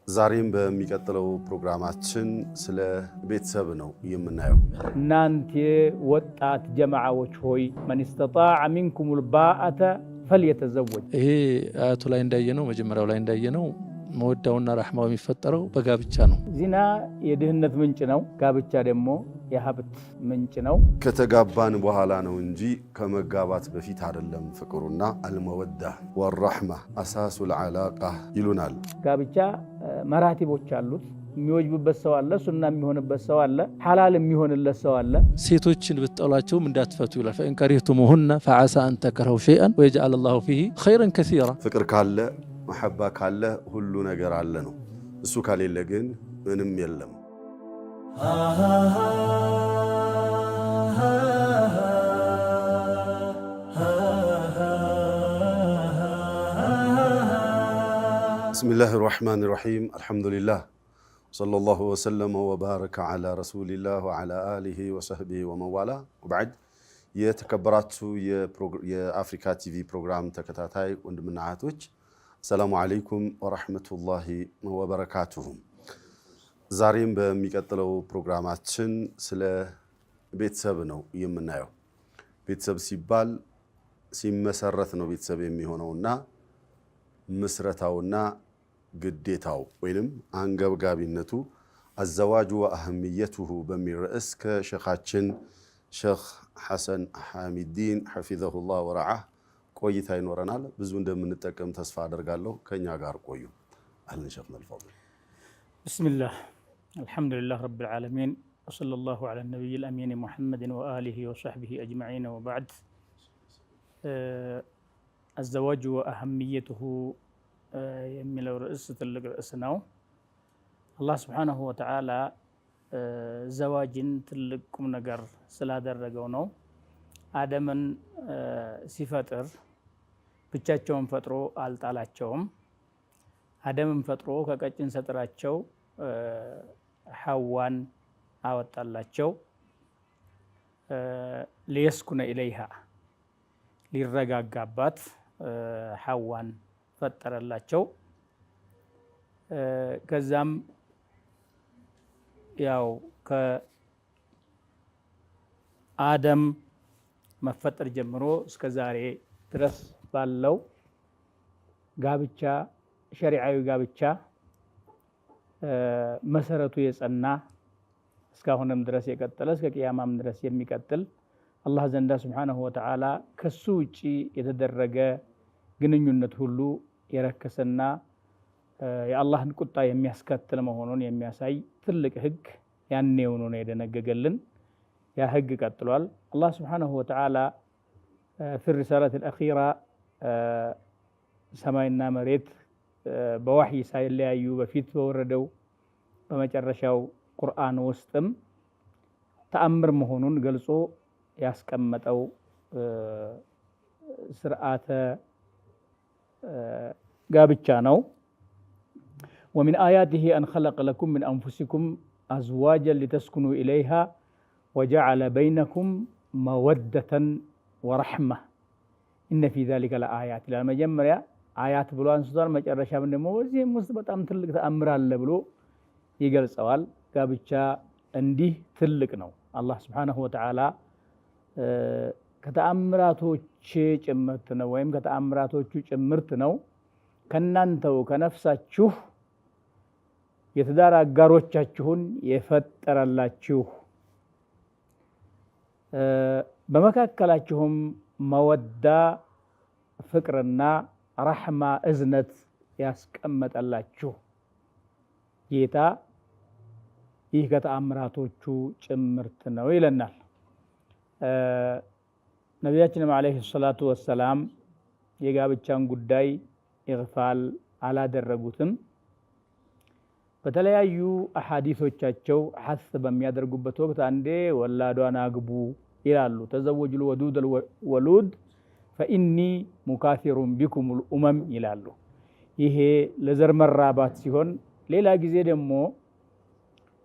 ዛሬም በሚቀጥለው ፕሮግራማችን ስለ ቤተሰብ ነው የምናየው። እናንተ ወጣት ጀማዓዎች ሆይ من استطاع منكم الباءة فليتزوج። ይሄ አያቱ ላይ እንዳየነው፣ መጀመሪያው ላይ እንዳየነው መወዳውና ረሕማው የሚፈጠረው በጋብቻ ነው። ዚና የድህነት ምንጭ ነው። ጋብቻ ደግሞ የሀብት ምንጭ ነው። ከተጋባን በኋላ ነው እንጂ ከመጋባት በፊት አይደለም። ፍቅሩና المودة والرحمة أساس العلاقة ይሉናል። ጋብቻ መራቲቦች አሉት። የሚወጅብበት ሰው አለ፣ ሱና የሚሆንበት ሰው አለ፣ ሐላል የሚሆንለት ሰው አለ። ሴቶችን ብትጠሏቸውም እንዳትፈቱ ይላል። فإن كرهتموهن فعسى أن تكرهوا شيئا ويجعل الله فيه خيرا كثيرا። ፍቅር ካለ መሐባ ካለ ሁሉ ነገር አለ ነው። እሱ ከሌለ ግን ምንም የለም። بسم الله الرحمن الرحيم الحمد لله صلى الله وسلم وبارك على رسول الله وعلى آله وصحبه ومن والاه وبعد። የተከበራችሁ የአፍሪካ ቲቪ ፕሮግራም ተከታታይ ወንድምና እህቶች፣ السلام عليكم ورحمة الله وبركاته። ዛሬም በሚቀጥለው ፕሮግራማችን ስለ ቤተሰብ ነው የምናየው። ቤተሰብ ሲባል ሲመሰረት ነው ቤተሰብ የሚሆነውና ምስረታውና ግዴታው ወይንም አንገብጋቢነቱ الزواج وأهميته በሚል ርዕስ ከሸኻችን ሸኽ ሐሰን ሐሚዲን حفظه الله ورعاه ቆይታ ይኖረናል። ብዙ እንደምንጠቀም ተስፋ አደርጋለሁ። ከኛ ጋር ቆዩ። أهلا شيخنا الفاضل። بسم الله الحمد لله رب العالمين وصلى الله على النبي الأمين محمد وآله وصحبه أجمعين وبعد። الزواج وأهميته የሚለው ርዕስ ትልቅ ርዕስ ነው። አላህ سبحانه وتعالى ዘዋጅን ትልቅ ቁም ነገር ስላደረገው ነው። አደምን ሲፈጥር ብቻቸውን ፈጥሮ አልጣላቸውም። አደምን ፈጥሮ ከቀጭን ሰጥራቸው ሐዋን አወጣላቸው። ሊየስኩነ ኢለይሃ፣ ሊረጋጋባት ሐዋን ፈጠረላቸው። ከዛም ያው ከአደም መፈጠር ጀምሮ እስከ ዛሬ ድረስ ባለው ጋብቻ፣ ሸሪዓዊ ጋብቻ መሰረቱ የጸና፣ እስካሁንም ድረስ የቀጠለ፣ እስከ ቅያማም ድረስ የሚቀጥል፣ አላህ ዘንዳ ስብሓነሁ ወተዓላ ከሱ ውጪ የተደረገ ግንኙነት ሁሉ የረከሰና የአላህን ቁጣ የሚያስከትል መሆኑን የሚያሳይ ትልቅ ህግ ያኔውኑ ነው የደነገገልን። ያ ህግ ቀጥሏል። አላህ ስብሓነሁ ወተዓላ ፊ ሪሳላት አልአኺራ ሰማይና መሬት በዋሕይ ሳይለያዩ በፊት በወረደው በመጨረሻው ቁርአን ውስጥም ተአምር መሆኑን ገልጾ ያስቀመጠው ስርዓተ ጋብቻ ነው። ومن آياته أن خلق لكم من أنفسكم أزواجا لتسكنوا إليها وجعل بينكم مودة ورحمة إن في ذلك لآيات ይላል። መጀመሪያ አያት ብሎ አንስቷል። መጨረሻም ደግሞ በዚህም ውስጥ በጣም ትልቅ ተአምር አለ ብሎ ይገልጸዋል። ጋብቻ እንዲህ ትልቅ ነው። አላህ سبحانه وتعالى ከተአምራቶች ጭምርት ነው ወይም ከተአምራቶቹ ጭምርት ነው ከናንተው ከነፍሳችሁ የትዳር አጋሮቻችሁን የፈጠረላችሁ፣ በመካከላችሁም መወዳ ፍቅርና ረሕማ እዝነት ያስቀመጠላችሁ ጌታ፣ ይህ ከተአምራቶቹ ጭምርት ነው ይለናል። ነቢያችንም ዓለይሂ ሰላቱ ወሰላም የጋብቻን ጉዳይ ኢግፋል አላደረጉትም። በተለያዩ አሓዲሶቻቸው ሐስ በሚያደርጉበት ወቅት አንዴ ወላዷን አግቡ ይላሉ። ተዘወጁል ወዱድ ወሉድ ፈኢኒ ሙካሲሩን ቢኩሙል ኡመም ይላሉ። ይሄ ለዘር መራባት ሲሆን፣ ሌላ ጊዜ ደግሞ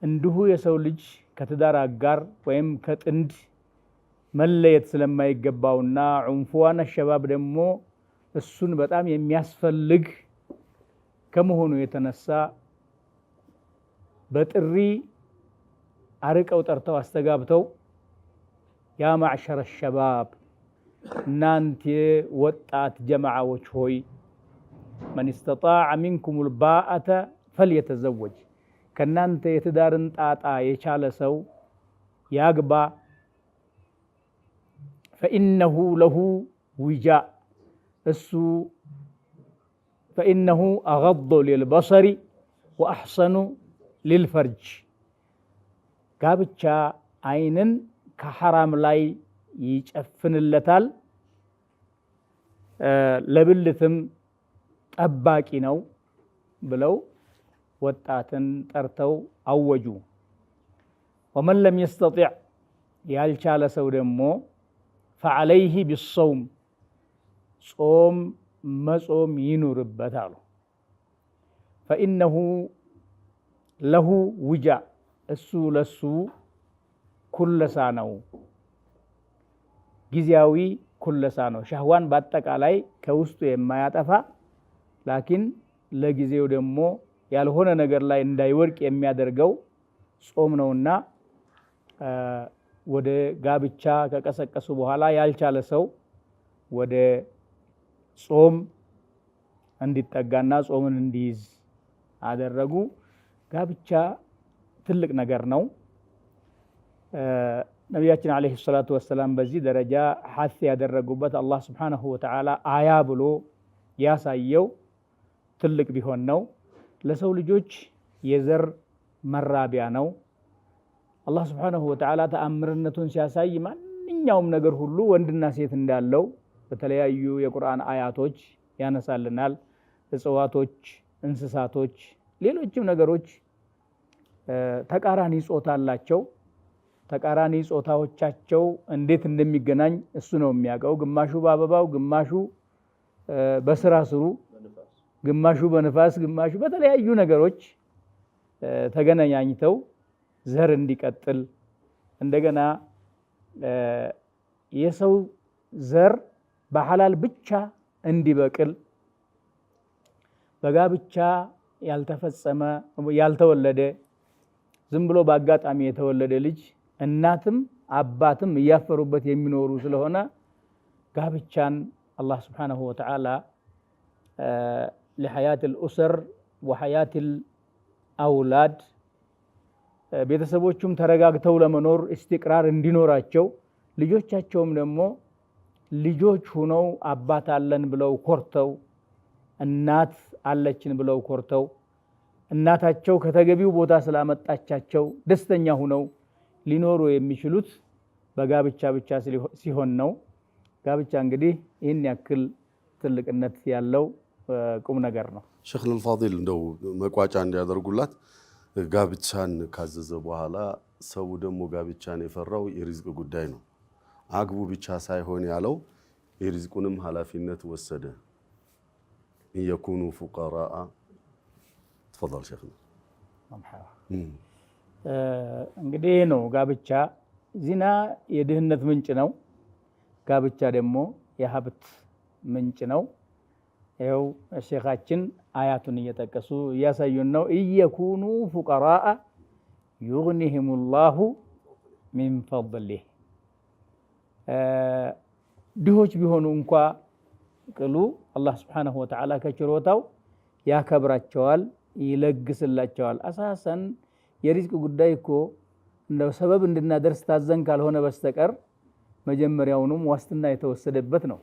እንዲሁ የሰው ልጅ ከትዳር አጋር ወይም ከጥንድ መለየት ስለማይገባውና ዑንፍዋን አሸባብ ደግሞ እሱን በጣም የሚያስፈልግ ከመሆኑ የተነሳ በጥሪ አርቀው ጠርተው አስተጋብተው ያ ማዕሸረ ሸባብ እናንተ ወጣት ጀማዓዎች ሆይ መን እስተጣዐ ሚንኩም ልባአተ ፈልየተዘወጅ ከእናንተ የትዳርን ጣጣ የቻለ ሰው ያግባ። ፈኢነሁ ለሁ ዊጃ እሱ ፈኢነሁ አገዱ ሊልበሰሪ ወአሕሰኑ ሊልፈርጅ ጋብቻ አይንን ከሐራም ላይ ይጨፍንለታል፣ ለብልትም ጠባቂ ነው ብለው ወጣትን ጠርተው አወጁ። ወመን ለም የስተጢዕ ያልቻለ ሰው ደግሞ ፈዐለይህ ቢሰውም ጾም መጾም ይኑርበት አሉ። ፈኢነሁ ለሁ ውጃ እሱ ለሱ ኩለሳ ነው፣ ጊዜያዊ ኩለሳ ነው። ሻህዋን በአጠቃላይ ከውስጡ የማያጠፋ ላኪን ለጊዜው ደግሞ ያልሆነ ነገር ላይ እንዳይወድቅ የሚያደርገው ጾም ነውና ወደ ጋብቻ ከቀሰቀሱ በኋላ ያልቻለ ሰው ወደ ጾም እንዲጠጋና ጾምን እንዲይዝ አደረጉ። ጋብቻ ትልቅ ነገር ነው። ነቢያችን ዓለይሂ ሰላቱ ወሰላም በዚህ ደረጃ ሐስ ያደረጉበት አላህ ስብሓነሁ ወተዓላ አያ ብሎ ያሳየው ትልቅ ቢሆን ነው። ለሰው ልጆች የዘር መራቢያ ነው። አላህ ስብሓነሁ ወተዓላ ተአምርነቱን ሲያሳይ ማንኛውም ነገር ሁሉ ወንድና ሴት እንዳለው በተለያዩ የቁርአን አያቶች ያነሳልናል። እጽዋቶች፣ እንስሳቶች፣ ሌሎችም ነገሮች ተቃራኒ ጾታ አላቸው። ተቃራኒ ጾታዎቻቸው እንዴት እንደሚገናኝ እሱ ነው የሚያውቀው። ግማሹ በአበባው፣ ግማሹ በስራ ስሩ፣ ግማሹ በንፋስ፣ ግማሹ በተለያዩ ነገሮች ተገናኛኝተው ዘር እንዲቀጥል እንደገና የሰው ዘር በሐላል ብቻ እንዲበቅል በጋብቻ ያልተፈጸመ ያልተወለደ ዝም ብሎ በአጋጣሚ የተወለደ ልጅ እናትም አባትም እያፈሩበት የሚኖሩ ስለሆነ ጋብቻን አላህ ስብሓነሁ ወተዓላ ለሐያት ልኡሰር ወሐያት አውላድ ቤተሰቦቹም ተረጋግተው ለመኖር እስቲቅራር እንዲኖራቸው ልጆቻቸውም ደግሞ ልጆች ሁነው አባት አለን ብለው ኮርተው እናት አለችን ብለው ኮርተው እናታቸው ከተገቢው ቦታ ስላመጣቻቸው ደስተኛ ሁነው ሊኖሩ የሚችሉት በጋብቻ ብቻ ሲሆን ነው። ጋብቻ እንግዲህ ይህን ያክል ትልቅነት ያለው ቁም ነገር ነው። ሸይኽ አልፋዲል እንደው መቋጫ እንዲያደርጉላት ጋብቻን ካዘዘ በኋላ ሰው ደግሞ ጋብቻን የፈራው የሪዝቅ ጉዳይ ነው። አግቡ ብቻ ሳይሆን ያለው የሪዝቁንም ኃላፊነት ወሰደ። إن يكونوا فقراء تفضل ሸይኽና። እንግዲህ ነው ጋብቻ። ዚና የድህነት ምንጭ ነው። ጋብቻ ደግሞ የሀብት ምንጭ ነው። ይኸው ሼኻችን አያቱን እየጠቀሱ እያሳዩን ነው። إن يكونوا فقراء يغنهم الله من فضله። ድሆች ቢሆኑ እንኳ ቅሉ አላህ ስብሓነሁ ወተዓላ ከችሮታው ያከብራቸዋል፣ ይለግስላቸዋል። አሳሰን የሪዝቅ ጉዳይ እኮ እንደው ሰበብ እንድናደርስ ታዘን ካልሆነ በስተቀር መጀመሪያውኑም ዋስትና የተወሰደበት ነው።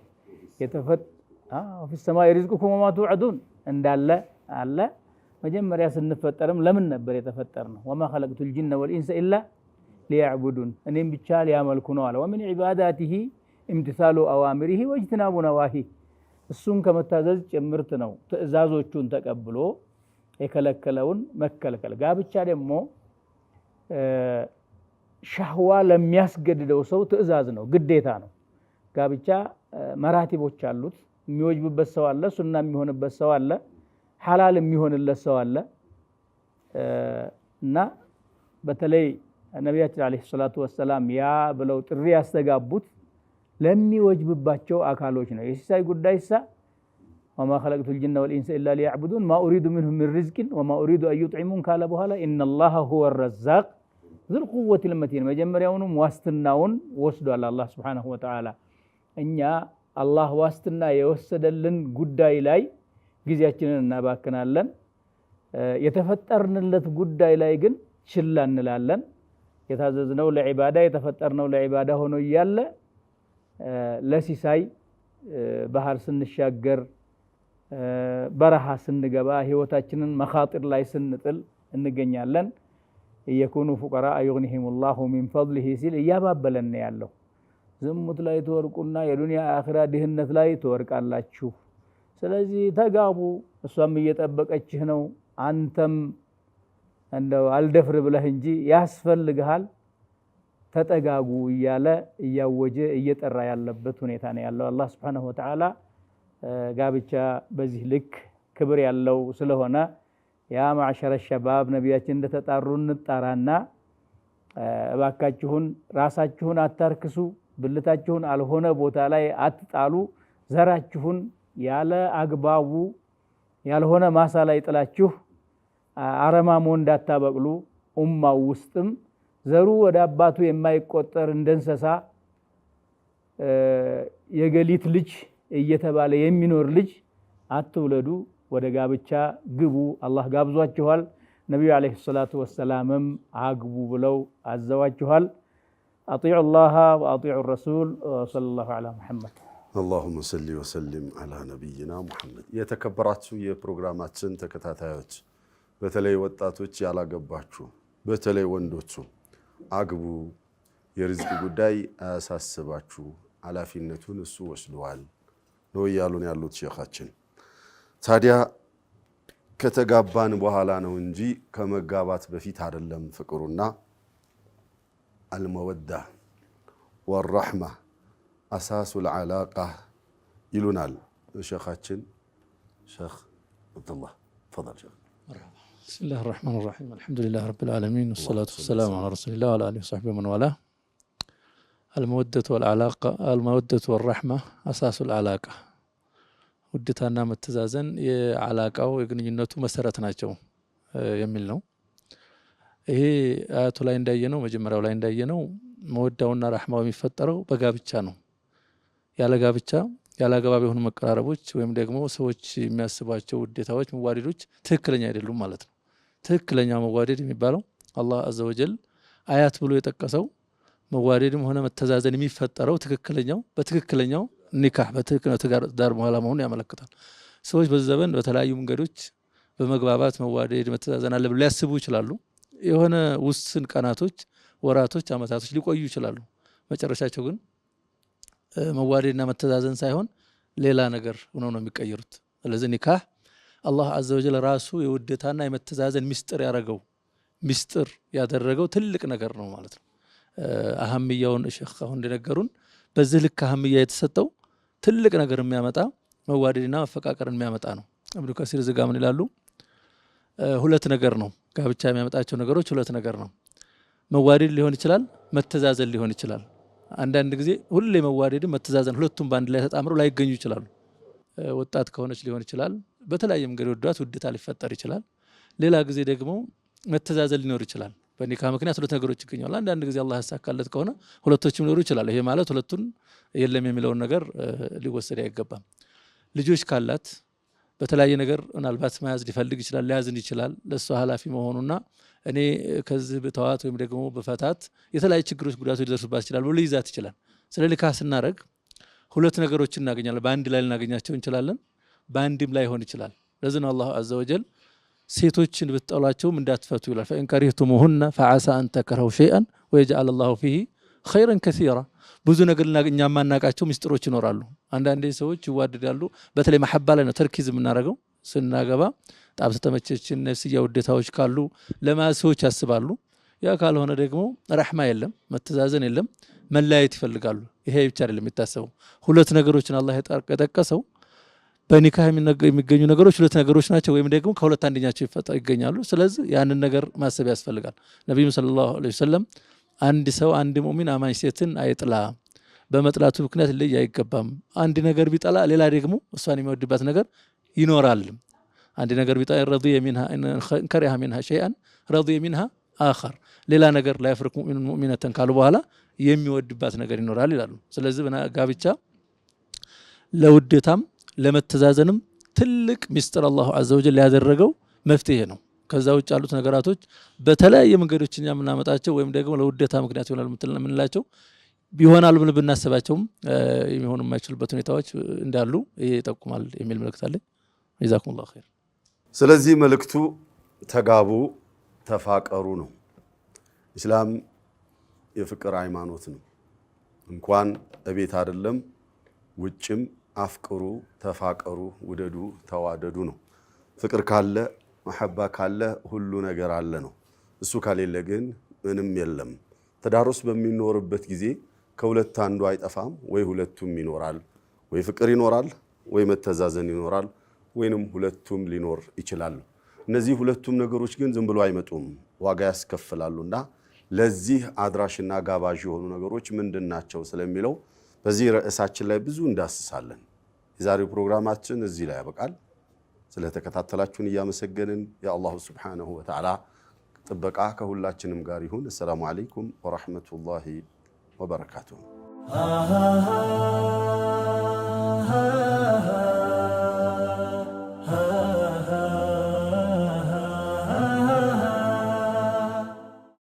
في السماء رزقكم وما توعدون እንዳለ አለ። መጀመሪያ ስንፈጠርም ለምን ነበር የተፈጠርነው? وما خلقت الجن والإنس إلا ليعبدون እኔም ብቻ ሊያመልኩ ነው አለ። ومن عبادته امتثال أوامره واجتناب نواهيه እሱን ከመታዘዝ ጭምርት ነው ትዕዛዞቹን ተቀብሎ የከለከለውን መከልከል። ጋብቻ ደግሞ ሻህዋ ለሚያስገድደው ሰው ትዕዛዝ ነው፣ ግዴታ ነው። ጋብቻ መራቲቦች አሉት። የሚወጅብበት ሰው አለ፣ ሱና የሚሆንበት ሰው አለ፣ ሐላል የሚሆንለት ሰው አለ እና በተለይ ነቢያችን ዓለይሂ ሰላቱ ወሰላም ያ ብለው ጥሪ ያስተጋቡት ለሚወጅብባቸው አካሎች ነው። የሲሳይ ጉዳይ ሳ وما خلقت الجن والإنس إلا ليعبدون ما أريد منهم من رزق وما أريد أن يطعمون ካለ በኋላ إن الله هو الرزاق ذو القوة المتين። መጀመሪያውኑም ዋስትናውን ወስዷል አላህ سبحانه وتعالى። እኛ አላህ ዋስትና የወሰደልን ጉዳይ ላይ ጊዜያችንን እናባክናለን። የተፈጠርንለት ጉዳይ ላይ ግን ችላ እንላለን። የታዘዝነው ለዒባዳ፣ የተፈጠርነው ለዒባዳ ሆኖ እያለ ለሲሳይ ባህር ስንሻገር፣ በረሃ ስንገባ፣ ህይወታችንን مخاطر ላይ ስንጥል እንገኛለን። إن يكونوا فقراء يغنهم الله من فضله ሲል እያባበለን ያለው፣ ዝሙት ላይ ትወርቁና የዱንያ አኺራ ድህነት ላይ ትወርቃላችሁ። ስለዚህ ተጋቡ፣ እሷም እየጠበቀችህ ነው። አንተም እንደው አልደፍር ብለህ እንጂ ያስፈልግሃል፣ ተጠጋጉ እያለ እያወጀ እየጠራ ያለበት ሁኔታ ነው ያለው። አላህ سبحانه وتعالى ጋብቻ በዚህ ልክ ክብር ያለው ስለሆነ يا معشر الشباب፣ ነቢያችን እንደተጣሩ እንጣራና እባካችሁን ራሳችሁን አታርክሱ፣ ብልታችሁን አልሆነ ቦታ ላይ አትጣሉ፣ ዘራችሁን ያለ አግባቡ ያልሆነ ማሳ ላይ ጥላችሁ አረማሞ እንዳታበቅሉ፣ ኡማው ውስጥም ዘሩ ወደ አባቱ የማይቆጠር እንደ እንስሳ የገሊት ልጅ እየተባለ የሚኖር ልጅ አትውለዱ፣ ወደ ጋብቻ ግቡ። አላህ ጋብዟችኋል። ነቢዩ عليه الصلاة والسلام ም አግቡ ብለው አዘዋችኋል። أطيعوا الله وأطيعوا الرسول وصلى الله على محمد። اللهم صل وسلم على نبينا محمد። የተከበራችሁ የፕሮግራማችን ተከታታዮች፣ በተለይ ወጣቶች ያላገባችሁ፣ በተለይ ወንዶቹ አግቡ። የሪዝቅ ጉዳይ አያሳስባችሁ፣ ኃላፊነቱን እሱ ወስደዋል ነው እያሉን ያሉት ሼኻችን። ታዲያ ከተጋባን በኋላ ነው እንጂ ከመጋባት በፊት አይደለም ፍቅሩና። المودة والرحمة أساس العلاقة ይሉናል ሼኻችን ሼኽ አብዱላህ። تفضل ሼኽ። بسم الله الرحمن الرحيم، الحمد لله رب العالمين، والصلاة والسلام على رسول الله وعلى آله وصحبه ومن والاه። المودة والعلاقة، المودة والرحمة أساس العلاقة፣ ውዴታና መተዛዘን የዓላቃው የግንኙነቱ መሰረት ናቸው የሚል ነው። ይሄ አያቱ ላይ እንዳየነው፣ መጀመሪያው ላይ እንዳየነው መወዳውና ረሕማው የሚፈጠረው በጋብቻ ነው። ያለ ጋብቻ ያለ አግባብ የሆኑ መቀራረቦች ወይም ደግሞ ሰዎች የሚያስቧቸው ውዴታዎች፣ መዋደዶች ትክክለኛ አይደሉም ማለት ነው። ትክክለኛ መዋደድ የሚባለው አላህ عز وجل አያት ብሎ የጠቀሰው መዋደድም ሆነ መተዛዘን የሚፈጠረው ትክክለኛው በትክክለኛው ኒካህ፣ በትክክለኛው ትዳር በኋላ መሆኑን ያመለክታል። ሰዎች በዚህ ዘመን በተለያዩ መንገዶች በመግባባት መዋደድ መተዛዘን አለ ብለው ሊያስቡ ይችላሉ። የሆነ ውስን ቀናቶች፣ ወራቶች፣ አመታቶች ሊቆዩ ይችላሉ። መጨረሻቸው ግን መዋደድና መተዛዘን ሳይሆን ሌላ ነገር ሆነው ነው የሚቀየሩት። ስለዚህ ኒካህ አላህ عز وجل ራሱ የውዴታና የመተዛዘን ሚስጥር ያደረገው ትልቅ ነገር ነው ማለት ነው። አህምያውን ሼኽ አሁን እንደነገሩን በዚህ ልክ አህምያ የተሰጠው ትልቅ ነገር የሚያመጣ፣ መዋደድና መፈቃቀርን የሚያመጣ ነው። እብኑ ከሲር ዝጋ ምን ይላሉ? ሁለት ነገር ነው፣ ጋብቻ የሚያመጣቸው ነገሮች ሁለት ነገር ነው። መዋደድ ሊሆን ይችላል፣ መተዛዘን ሊሆን ይችላል። አንዳንድ ጊዜ ሁሌ መዋደድም መተዛዘን ሁለቱም በአንድ ላይ ተጣምረው ላይገኙ ይችላሉ። ወጣት ከሆነች ሊሆን ይችላል። በተለያየ መንገድ ወዷት ውዴታ ሊፈጠር ይችላል። ሌላ ጊዜ ደግሞ መተዛዘን ሊኖር ይችላል። በኒካህ ምክንያት ሁለት ነገሮች ይገኛሉ። አንዳንድ ጊዜ አላህ ያሳካለት ከሆነ ሁለቶችም ሊኖሩ ይችላል። ይሄ ማለት ሁለቱን የለም የሚለውን ነገር ሊወሰድ አይገባም። ልጆች ካላት በተለያየ ነገር ምናልባት መያዝ ሊፈልግ ይችላል፣ ሊያዝን ይችላል። ለእሷ ኃላፊ መሆኑና እኔ ከዚህ ብተዋት ወይም ደግሞ በፈታት የተለያዩ ችግሮች፣ ጉዳቶች ሊደርሱባት ይችላል ብሎ ሊይዛት ይችላል። ስለ ኒካህ ስናደርግ ሁለት ነገሮችን እናገኛለን። በአንድ ላይ ልናገኛቸው እንችላለን፣ በአንድም ላይሆን ይችላል። ለዚህ ነው አላሁ عز وجل ሴቶችን ብትጠሏቸውም እንዳትፈቱ ይላል። فإن كرهتموهن فعسى أن تكرهوا شيئا ويجعل الله فيه خيرا كثيرا። ብዙ ነገር እኛ የማናውቃቸው ሚስጥሮች ይኖራሉ። አንዳንዴ ሰዎች ይዋደዳሉ። በተለይ መሐባ ላይ ነው تركيز የምናደርገው። ስናገባ በጣም ስተመቸችን ነፍስያ ውዴታዎች ካሉ ለመያዝ ሰዎች ያስባሉ። ያ ካልሆነ ደግሞ ረሕማ የለም፣ መተዛዘን የለም፣ መለያየት ይፈልጋሉ። ይሄ ብቻ አይደለም የሚታሰበው። ሁለት ነገሮችን አላህ የጠቀሰው በኒካህ የሚገኙ ነገሮች ሁለት ነገሮች ናቸው፣ ወይም ደግሞ ከሁለት አንደኛቸው ይገኛሉ። ስለዚህ ያንን ነገር ማሰብ ያስፈልጋል። ነቢዩም صلى الله عليه وسلم አንድ ሰው፣ አንድ ሙእሚን አማኝ ሴትን አይጥላ፣ በመጥላቱ ምክንያት ሊለይ አይገባም። አንድ ነገር ቢጠላ ሌላ ደግሞ እሷን የሚወድባት ነገር ይኖራል። አንድ ነገር ቢጠላ رضي منها كره منها شيئا رضي منها آخر፣ ሌላ ነገር لا يفرق مؤمن مؤمنة ካሉ በኋላ የሚወድባት ነገር ይኖራል ይላሉ። ስለዚህ ጋብቻ ለውዴታም ለመተዛዘንም ትልቅ ሚስጥር الله عز وجل ያደረገው መፍትሄ ነው። ከዛ ውጭ ያሉት ነገራቶች በተለያየ መንገዶች እኛ የምናመጣቸው ወይም ደግሞ ለውዴታ ምክንያት ይሆናል የምንላቸው ይሆናሉ ብለን ብናስባቸውም የሚሆኑ የማይችሉበት ሁኔታዎች እንዳሉ ይሄ ይጠቁማል የሚል መልእክት አለኝ። جزاكم الله خير። ስለዚህ መልእክቱ ተጋቡ፣ ተፋቀሩ ነው። ኢስላም የፍቅር ሃይማኖት ነው። እንኳን እቤት አይደለም ውጭም አፍቅሩ፣ ተፋቀሩ፣ ውደዱ፣ ተዋደዱ ነው። ፍቅር ካለ መሐባ ካለ ሁሉ ነገር አለ ነው። እሱ ከሌለ ግን ምንም የለም። ትዳር ውስጥ በሚኖርበት ጊዜ ከሁለት አንዱ አይጠፋም፣ ወይ ሁለቱም ይኖራል፣ ወይ ፍቅር ይኖራል፣ ወይ መተዛዘን ይኖራል፣ ወይንም ሁለቱም ሊኖር ይችላል። እነዚህ ሁለቱም ነገሮች ግን ዝም ብሎ አይመጡም፣ ዋጋ ያስከፍላሉና ለዚህ አድራሽና ጋባዥ የሆኑ ነገሮች ምንድን ናቸው ስለሚለው በዚህ ርዕሳችን ላይ ብዙ እንዳስሳለን። የዛሬው ፕሮግራማችን እዚህ ላይ ያበቃል። ስለተከታተላችሁን እያመሰገንን የ الله سبحانه وتعالى ጥበቃ ከሁላችንም ጋር ይሁን። السلام عليكم ورحمة الله وبركاته።